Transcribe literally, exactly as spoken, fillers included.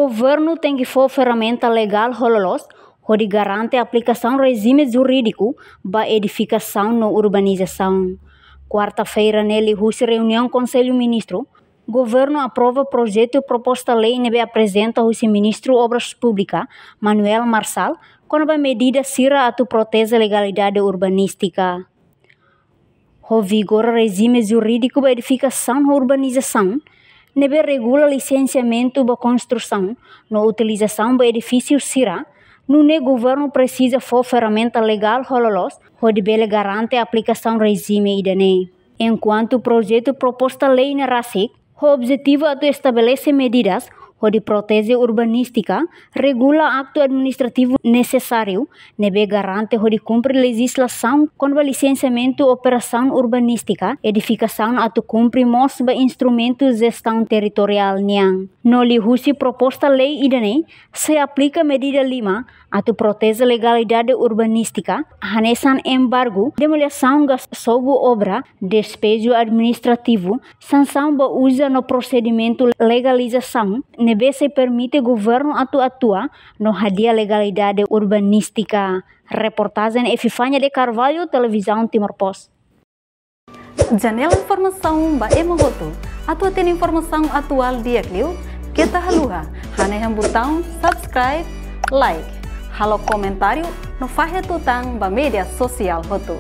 Governu tenke fó ferramenta legál ho loloos hodi garante aplikasaun rejime jurídiku ba edifikasaun no urbanizasaun. Kuarta-feira ne'e, liuhusi reuniaun Konsellu Ministru, governu aprova projetu proposta lei ne'ebé aprezenta husi Ministru Obras Públikas, Manuel Marçal, kona-ba medida sira atu proteje legalidade urbanístika. Ho vigora rejime jurídiku ba edifikasaun ho urbanizasaun, ne'ebé regula lisensiamentu ba konstrusaun no utilizasaun ba edifísiu sira, nune'e governu presiza fó ferramenta legál ho loloos hodi bele garante aplikasaun rejime ida-ne'e. Enkuantu projetu proposta lei ne'e rasik, ho objetivu atu estabelese medidas hodi proteje urbanístika, regula aktu administrativu nesesáriu ne'ebé garante hodi kumpre lejizlasaun kona-ba lisensiamentu operasaun urbanístika, edifikasaun atu kumpre mós ba instrumentu jestaun territoriál nian. No liuhusi proposta lei ida-ne'e, sei aplika medida lima atu proteje legalidade urbanístika, hanesan embargu, demolisaun, gasobu obra, despeju administrativu, sansaun ba uza no prosedimentu legalizasaun, ne'ebé sei permite governu atu atua no hadi'a legalidade urbanístika. Reportajen Epifania de Carvalho, Televizaun Timor Post. Janela informasaun ba ema hotu. Atu hatene informasaun atuál di'ak liu, keta haluha hanehan butaun subscribe, like, halo komentáriu no fahe tutan ba média sosiál hotu.